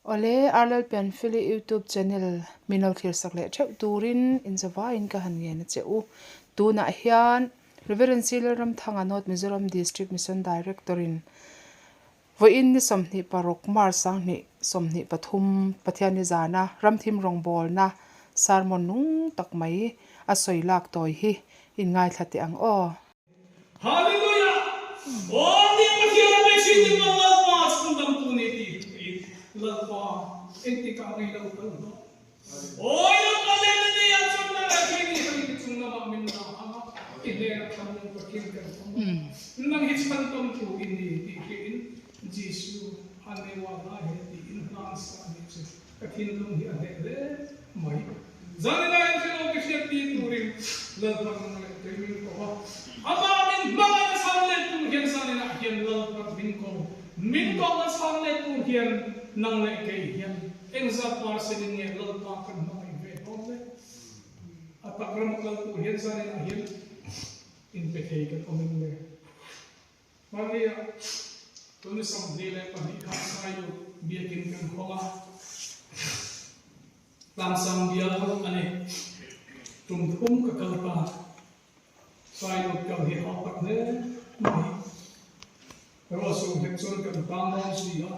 Awle, Arlel Pianfili YouTube channel min lo thlir sak leh theuh turin inzavaiin ka han ngen a che u. Tunah hian Reverend C. Lalramthanga North Mizoram District Mission Director in vawiin ni 26 March 2023 Pathianni zana ramthim rawngbawlna sermon nung tak mai a sawi lak tawi hi inngaithla teh ang aw. Hallelujah! Aw ni Pathian a beisei tin lo Lalpa chhungdamtu ni tih in Lalpa engtikah ngei lo kal hlawh. Awi Lalpa leh na nei ah chuan nang leh kei ni hei ti chung lamah min la ang a, i hnenah thlamuang takin kan awm a, nang hi chhantamtu i ni tih hriain Jesu a neua lai he tiin hla an sa a nih chu ka thinlung hi a hneh hle mai. Zanina in hrilh ka hriat ti turin Lalpa nung leh tui min ko a, amah min hmang a chhan let tur hian zaninah hian Lalpa min ko, min ko a chhan let tur hian nang leh kei hian engzat parcel in nge Lalpa kan hmangaih ve hlawm le? A tak rama kal tur hian zaninah hian inpe thei kan awm em le? Hmannia tuni 22 kha Sailu biakin kan hawng a, Tlangsang bial a ni. Tum thum ka kal ta. Sailu kal hi hau tak hle mai. Ruahsur nghet chuan kan tang dawn si a.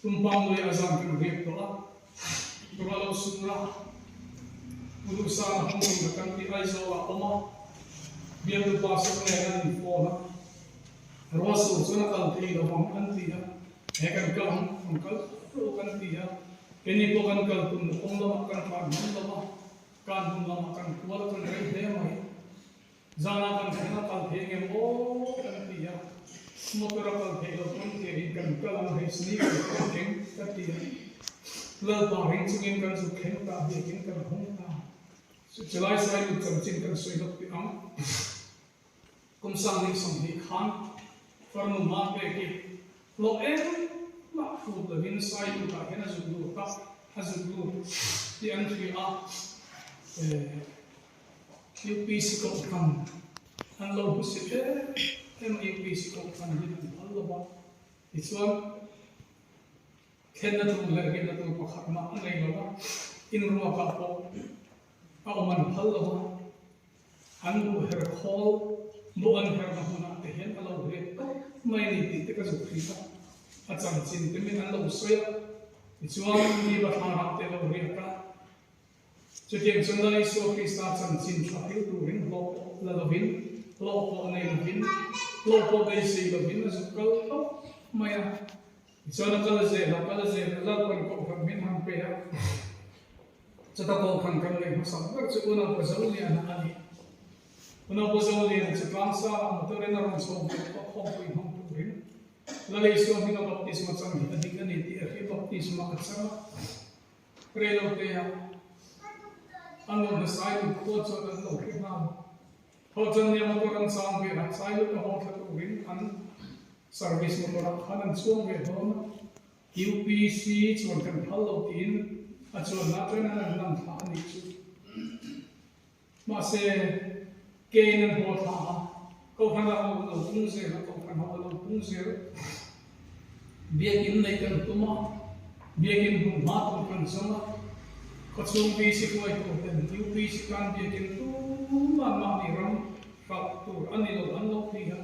Tumpang lui a zan kan riak tawh a, ruah lo sur a, Uduhsana hung tur kan tih Aizawl ah awm a, bialtu pastor nen an in phone a, ruah sur chuan a kal thei lo ang an ti a, he kan kal ang kan kal tawh kan ti a, keini pawh kan kal tum na kawng lamah kan tlan hman lo a, kan hmun lamah kan kual a kan rei hle mai. Zana kan thleng a kal thei engem aw kan ti a, motor a kal theih loh pawn ke in kan kal ang hei sneaker kan keng ka ti a, Lalpa ring chungin kan zuk thleng ta biakin kan hawng ta. Chulai Sailut chanchin kan sawi lawk tih ang. Kum 2020 khan farnu ma pek i hlawh engmah hrut lovin Sailut ah hian a zuk lut a, a zuk lut tih an hria a, UPC kohhran an lo hmu si em em a, UPC kohhran hi an phal lo va, tichuan thlenna tur leh rinna tur pakhat mah a nei lo va, inruakah pawh a awm an phal lo va, an buh her khawl, buh an herna hmunah te hian a lo riak tawp mai a ni tih te ka zuk hrilh a, a chanchin te min an lo sawi a, tichuan mi bathlarah te a lo riak a. Chutiang chuan Lal Isua Krista chanchin tha thil turin hlawh pawh la lovin, hlawh pawh nei lovin, hlawh pawh beisei lovin a zuk kal tawp mai a. Tichuan a kal zel a, kal zel a, Lalpan kohhran min han pe a. Chuta kohhran kan neih hmasak ber chu Unaupa Zoliana a ni. Unaupa Zoliana chu tlangsangah motor in a rawn chho ve tawh a, khawmpui hmang turin Lal Isua hminga baptisma chang hi a dik a ni tih a hria, baptisma a chang a. Reilotea a nuam Sailut khua chuan an lo hre nghal. Thaw chuan nia motor an chang ve a, Sailut a haw thla turin an service motor ah khan an chuang ve dawn a, UPC chuan kan phal lo tiin a chuanna chuan an an nam thla a nih chu. Mahse, kein an haw thla a, Kohhran ah ho a lo pung zel a, Kohhran ho a lo pung zel. Biakinn nei kan tum a, Biakinn hmun hma tur kan zawng a, khawchhung PC hruaitu ten UPC tan Biakinn tuman mahni ram hralh tur a ni lo an lo ti a,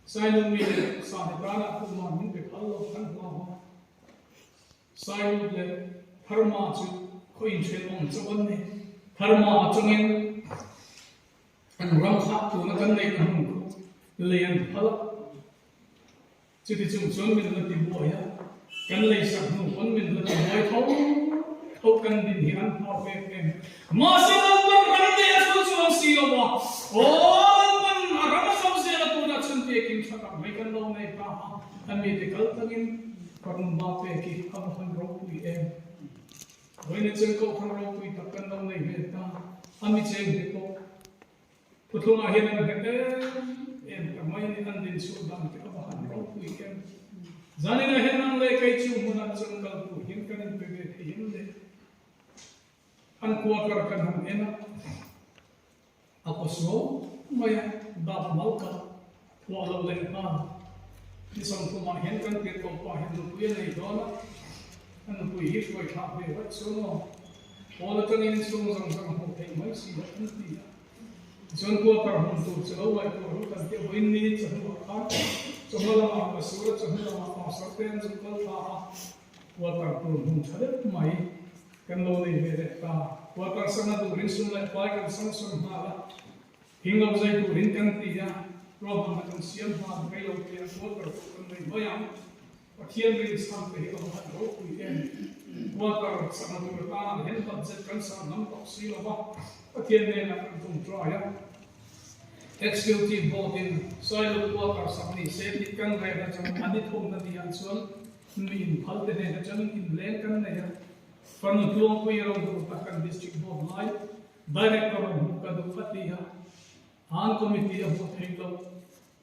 Sailun mi leh Sahni tanah tuman min pe phal lo kan hlau a. Sailut leh Tharma chu khaw inhrilh awm chauh an ni. Tharma atangin an ram kha tuna kan neih na hmun khu lei an phal a. Chuti chung chuan min la ti buai a, kan lei sak hnu pawn min la ti buai tho tho kan din hi an hlau em em. Mahse Lalpan ram nei a chhul chuang si lo a, aw Lalpan a ram a zo zel a tunah chhun pekin tha tak mai kan lo nei ta a, a mite kal tlangin Ka run ma pek i a va han ropui em? Vawiin a cheng koh khan ropui tak kan lo nei ve ta, a mi cheng te pawh thuthlungah hian an nghet em em ta mai a ni, an din chhuah dan te a va han ropui em? Zaninah hian nang leh kei chu hmunah chuan kal tur hian kan inpe ve thei em le? An quarter kan han en a, a paw suau mai a, dap mal kap phuah lo leh nghal. Ni 30 ah hian kan tirhkoh pa hian nupui a nei dawn a, a nupui hi hruai thlak ve vat chu maw? Pawl atangin chhung zawng zawng a hmuh theih mai si a an ti a. Tichuan quarter hmun tur chu lo ngaihtuah ru kan tih vawiin ni chawhnu ah khan chawhma lamah pasur a chawhnu lamah pastor te an zuk kal thla a, quarter tur hmun tha deuh mai kan lo nei ve leh ta. Quarter sangha turin sum leh pai kan sang sawn nghal a, Thing lo zai turin kan ti a, ruahmanna kan siam hma rei lo te a quarter pawh kan nei mai ang. Pathian rinchhan te hi a va han ropui em. Quarter sangha tur atana hian budget kan sang ngam tawh si lo va, Pathian hnenah kan ṭawngṭai a. Executive Board in Sailo quarter sak ni se tih kan rel atang a ni thumna ni ah chuan mi inphal te hnen atangin inleng kan nei a. Fanu Tluangpui ro duh tak kan District Board lai Director a hmuh ka duh a ti a, an committee a hmuh theih loh.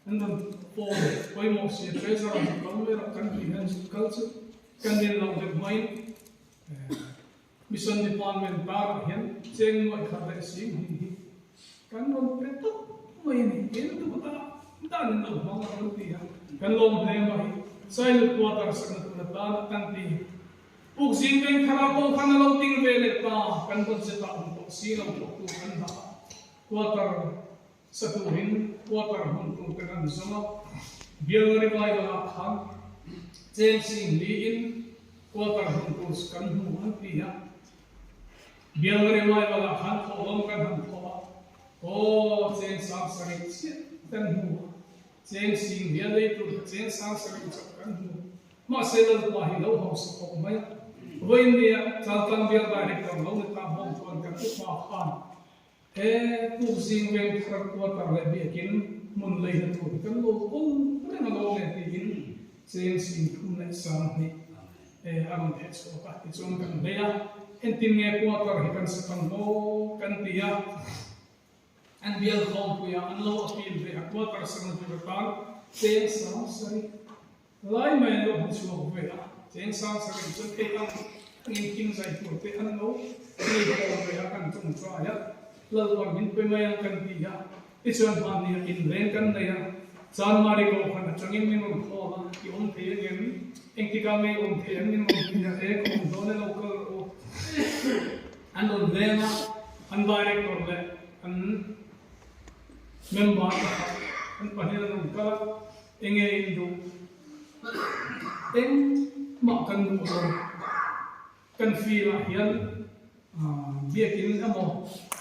An rawn phone pawimawh si a, treasurer zuk kal mai rawh kan tih hian zuk kal chu kan nil loh deuh hmain Mission Department karah hian cheng nuaih khat leh sing hnih hi kan rawn pe tawp mai a ni. In duh ta dan in lo hmang a rawn ti a, kan lawm hle mai. Sailuk quarter sakna tur atana kan ti. Puk zing veng thar ah pawh khan a lo ding ve leh ta, kan budget ah awm tawh si lo thawk tur kan dah a, quarter sa turin quarter hmun tur te kan zawng a, Bialna revival ah khan cheng sing li in quarter hmun tur kan hmu an ti a, Bialna revival ah khan thawhlawm kan han thawh a, aw cheng 70 chiah kan hmu a, cheng sing li a lei tur kha cheng 70 chauh kan hmu. Mahse Lalpa hi lo hausa khawp mai a, vawiin nia Chaltlang bial director lo ni ta bawm chuan kan upa khan he tuk zing veng thar quarter leh biakin hmun leina tur hi kan lo kawl reng a lo nge tiin cheng 32 a rawn theh chhuak a, tichuan kan lei a, entin nge quarter hi kan sa tang maw kan ti a. An bial khawmpuiah an lo appeal ve a, quarter sakna tur atan cheng 70 lai mai an lo hmu chhuak ve a, cheng 70 chuan thei ang angin thing zai tur te an lo nei khawm ve a, kan tawngtai a, Lalpan min pe mai ang kan ti a, tichuan hmanni ah inleng kan nei a, Chanmari Kohhran atangin min rawn khawl a, i awm thei angem? Engtikah nge i awm thei ang min rawn ti a, e ka awm dawn e lo kal rawh u. An rawn leng a, an director leh an member pakhat an pahnih an rawn kal a, enge in duh? Engmah kan duh lo, kan field ah hian biakin emaw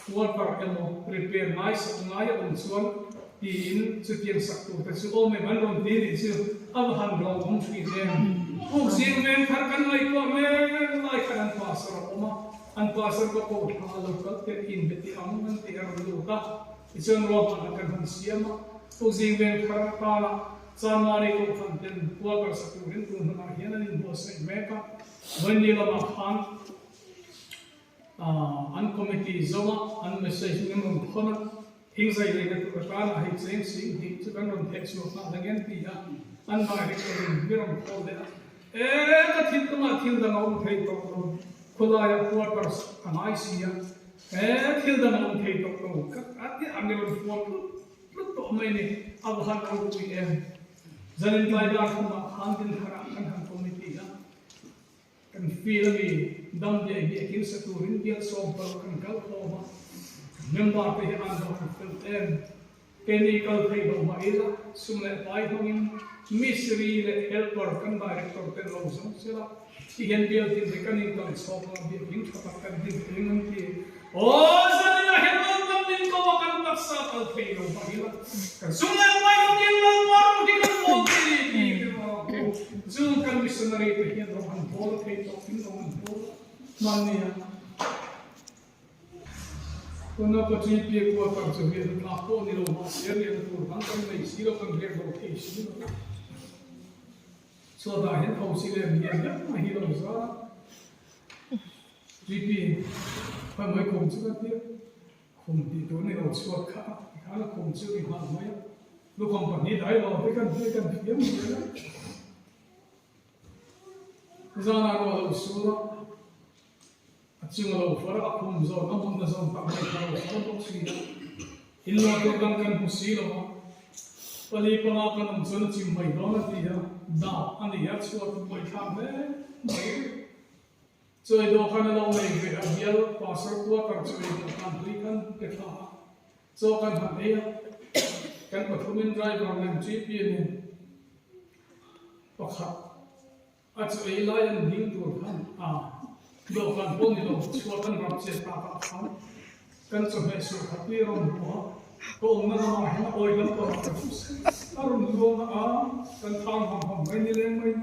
quarter emaw repair ngai sak ngai a awm chuan tiin chutiang sak tur te chu awm em an rawn ti nih chu a va han hlauh awm thin em. Puk zing veng thar kan ngaihtuah mek lai khan an pastor a awm a, an pastor ka ko thla a lo kal teh in be ti ang an tih a rawn lut a, tichuan ruahmanna kan han siam a, puk zing veng thar atana Chanmari Kohhran ten quarter sa turin tun hunah hian an inbuatsaih mek a, Vawiin lamah khan An committee zawng a an message min rawn thawn a, thingzai leina tur atana hei cheng 20 chu kan rawn theh chhuak nghah la ngen ti a, an director in mi rawn call leh a, e ka thinlungah thil dang a awm thei tawh lo, khawlaiah quarters a ngai si a, e thil dang a awm thei tawh lo, ka a ti a mi rawn phone tlut tlut tawh mai ni, a va han ropui em, zanin tlai dar thumah khan dinthar ah kan han committee a. Kan feel a mi, dam leh biakin sa turin bial sawm pawh kan kal khawm a, member te hi an va han fel em. Keini kal theih loh mah ila, sum leh pai hmangin mistri leh helper kan director ten lo zawng sela, ti hian bial tin hi kan inkal chhawk a, biakin tha tak kan hlim thei ang an ti. Aw, zanin ah hian Lalpan min ko a, kan taksa kal thei lo mah ila, kan sum leh pai hmangin Lalpa rawng hi kan bawl thei ni tih i hre ang u. Chung kan missionary te hian rawng an bawl a thei tawh in rawng an bawl a hmanni a. Tuna Pachi Pia quarter chu riahna tlak pawh ni lo mahse riahna tur dang kan nei si lo kan riak lo thei si lo. Chhuatah hian tho si leh mian deuh mai hi lo za a. GP, Khawi mai khum chu ka tia, khum tih tur ni lo chhuat kha a ti khan a khum chu i nghal mai a, lukham pahnih dai lo te kan hria kan thiam zel a. Zana ruah lo sur a, a chung a lo far a, a khum zawn a mutna zawn tak mai kha a lo far bawk si a, in lo tur dang kan hmu si lo a. Pali panga kan awm chuan a chim mai dawn a ti a, dap a ni a, chhuat a buaithlak hle mai. Chawi dawhkan a lo nei ve a, bial pastor quarter chawi dawhkan hlui kan pe thla a, chaw kan han ei a, kan pathumin driver nen GP nen pakhat a chaw ei lai an ding tur khan a dawhkan pawh ni lo chhuat an rap chet tak ah khan kan chawhmeh suah kha tui a rawn hmu a, ka awmna lamah hian a awi lampangah ka chu a rawn luang a, kan thang ham ham mai ni leng mai.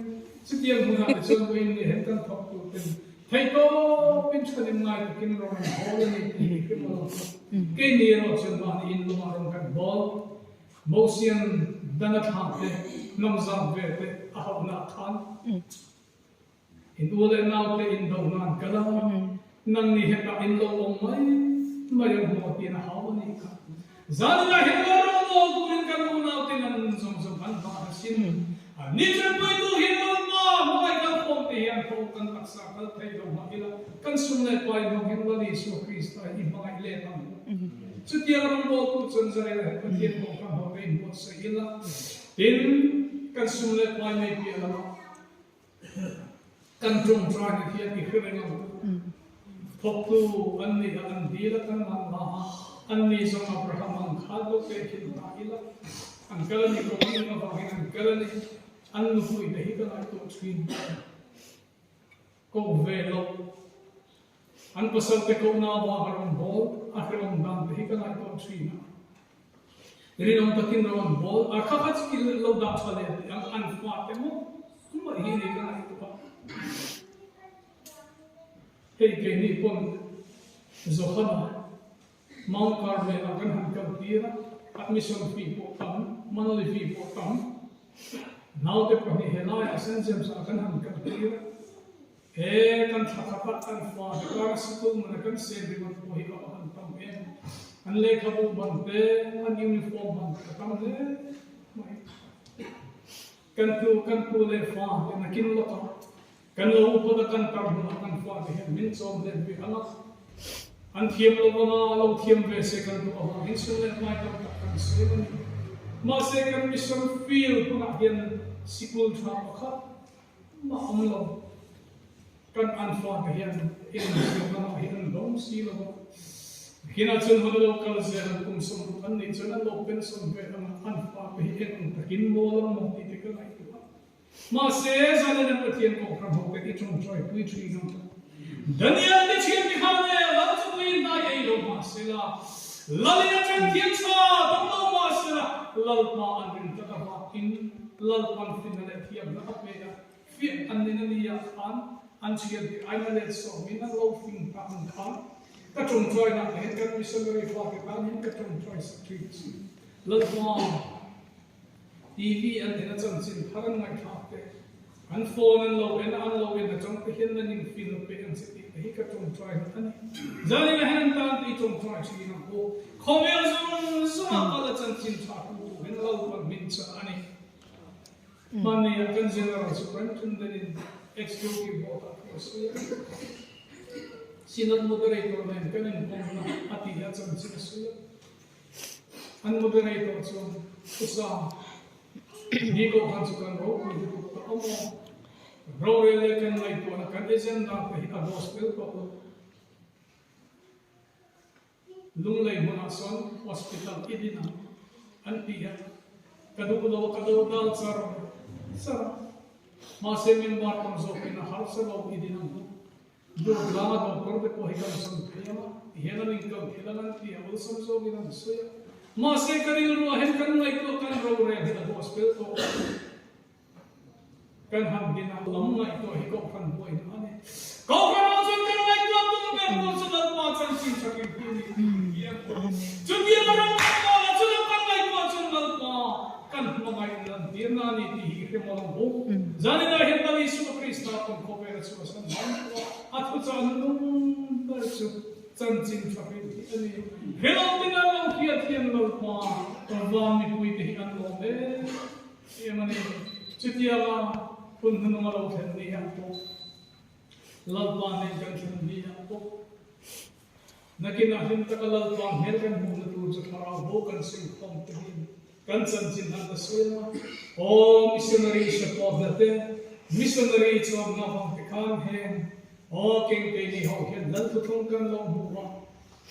Chutiang hmunah te chuan vawiin ni hen kan thawk tur ten theihtawpin thanim ngai takin rawn an hawl a ni tih hi hrim a lo chu. Keini erawh chuan mahni in lawngah rawn kan hawl. Mosian dan a thlak te, hnam zat ve te a hauhna khan in u leh nau te in do nan kal a, nang ni hetah in lo awm mai mai ang maw tiin a hau a nih kha. Zaninah hian lo rawngbawl turin kan unau ten an nun zawng zawng an hmang a sin. Ni ṭanpuitu hi Lalpa hmangaih kal khawm te hian tho kan taksa kal thei lo mah ila kan sum leh pai hmang hian Lal Isua Krista hi i hmangaih let ang u. Chutiang rawngbawltu chuan Zarela hi Pathian kawngka hmang te inbuatsaih ila tin kan sum leh pai mai piah lamah Kan ṭawngṭaina hian i hre reng ang u. Thawktu an nih a, an dil a, kan man hma a, anni zawng Abraham ang khan lo pek hin ta ila, an kal a ni ko an eng avangin an kal a ni, an nupuite hi ka ngaihtuah ṭhin. Koh ve loh, an pasalte kohna avanga rawn bawl a hrehawm dan te hi ka ngaihtuah ṭhin a. Rinawm takin rawn bawl a kha kha chu i lo dah ṭha leh tih ang an fate mawlh mawlh hi ni ka ngaihtuah a. Hei keini pawn Johana Mount Carmel-ah kan han kal tir a, admission fee pawh tam, monthly fee pawh tam, naute pahnih helaiah St. James-ah kan han kal tir a. He kan thla khat ah kan fa te kar sikul man a kan sen ringawt pawh hi a va han tam em. An lehkhabu ban te, an uniform ban te a tam hle mai. Kan tu kan pu leh fa te nakin lawk a kan lo upat a kan tar hmunah kan fa te hian min chawm hlen ve ang a. An thiam lo vanga lo thiam ve se kan duh avangin sum leh hmai tam tak kan sem a ni. Mahse kan mission field hmunah hian sikul tha pakhat Mah awm lo. Kan an fate hian eng siam lamah hi an dawng si lo a. Kinah chuan hun a lo kal zel an kum 60 an nih chuan an lo pension ve ang a, an fate hi eng ang takin mawl ang maw tih te ka ngaihtuah a. Mahse, zanin an Pathian kohhran ho te i tawngtawi pui thin ang. Daniel te thian ti khan e, lal chu pui hnai ei lo mahsela, Lalin a ṭan thiam ṭha dawng lo mahsela, Lalpa an rin tlat avangin Lalpan finna leh thiamna a pe a, fiah an nin a ni ah khan an thian te aina let sawmin an lo fing ta ang khan ka ṭawngṭainah te hian kan missionary fate tan hian ka ṭawngṭai sak ṭhin a si. Lalpa. TV an en a chanchin thar an ngaihthlak te, an phone an lo en a an lo en atang te hian nan in feel a peh ang che tih te hi ka tawngtai hlawh a ni. Zanin ah hian an tan tih tawngtai thin ang u. Khawvel zawng zawng ah kal a chanchin tha tu tur hian lo pan min chah a ni. Hmanni ah kan General Superintendent in Executive Board ah thu a sawi a, Synod Moderator nen kan inkawmna a tih a chanchin a sawi a. An moderator chuan Thusa ni kohhran chu kan ropui lutuk tawh a maw? Rorel leh kan ngaihtuahna kan agenda te hi a gospel tawh lo. Lunglei hmunah sawn hospital i din ang an ti a, ka duh lo a ka do dal char char a, mahse member tam zawkin a harsa lo i din ang u. Durtlanga doctor te pawh hi kan sawn thei ang a, tihian an inkal thil ang an ti a, awlsam zawkin an sawi a. Mahse ka rilruah hian kan ngaihtuah kan rorel hi a gospel tawh a. Kan han din a, lam ngaihtuah hi Kohhran buaina a ni. Kohhran ho chuan kan ngaihtuah tum ber tur chu Lalpa chanchin thakin hi a ni tih kan hria. Chutiang a ram kan kal a, chulam kan ngaihtuah chuan Lalpa kan hmangaih lantirna a ni tih hi i hre mawlh ang u. Zaninah hian Lal Isua Krista kan khawvel a chhuahsan hman pawh a thuchah nung ber chu chanchin tha hrilh hi a ni. Hrilh tin an lo hriat hian Lalpa van mipuite hi an lawm em em a ni. Chutianga hun hnunung a lo thlen ni ang pawh Lalpa nen kan thlen ni ang pawh Nakinah hlim taka Lalpa hmel kan hmuhna tur chu thlarau bo kan singkhawm te hi a ni. Kan chanchin han la sawi ang a, aw missionary support na te, missionary chawmna vang te khan heng aw keng keini ho hian Lal thuthlung kan lo hmu a,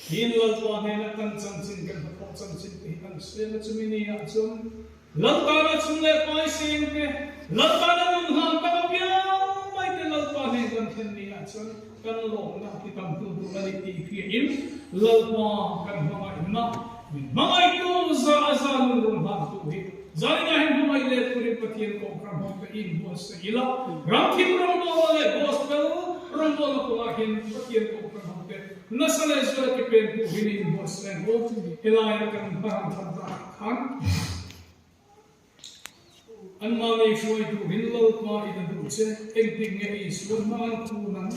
tin Lalpa hnena kan chanchin kan hnathawh chanchin te hi an sawi ang a, chumi ni ah chuan Laltana chung leh pai seng te, Laltana nun hlan tak apiang mai te Lalpa hnen kan thlen ni ah chuan kan lawmna ti tam tu tur a ni tih hriain Lalpa kan hmangaihna min hmangaihtu za a za nun rawn hlan tu hi zaninah hian hmangaih leh turin Pathian kawngkhar hmang ka inbuatsaih ila, ramthim rawngbawlna leh gospel rawngbawlna kawngah hian Pathian kawngkhar hmang te nasa leh zuala ke pen turin inbuatsaih ang u. Helaia kan hmaram that danah khan. Anmahni hruai turin Lalpa in a duh che, engtik nge Isua hmang an khun ang,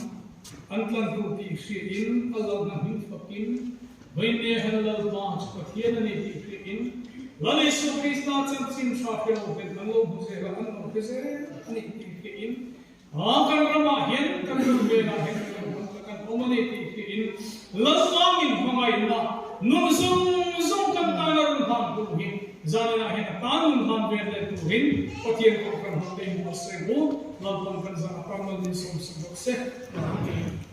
an tlan tur tih hriain a lalna hming fakin, Vawiin han Lalpa chu Pathian a ni tih hriain, Lal Isua Krista chanchin tha hre lo ten an lo hmu zel a, an lo hre zel a ni tih hriain, A kan ramah hian kan ram velah hian kan ram tak an awm a ni tih hriain Lalpa min hmangaihna nun zawng zawng kan tana rawn hlan tur hi zaninah hian a tan nun hlan vel leh turin Pathian kohhran ho te in buatsaih u, Lalpan kan zah a parmal min sawmsak rawh se. Amen.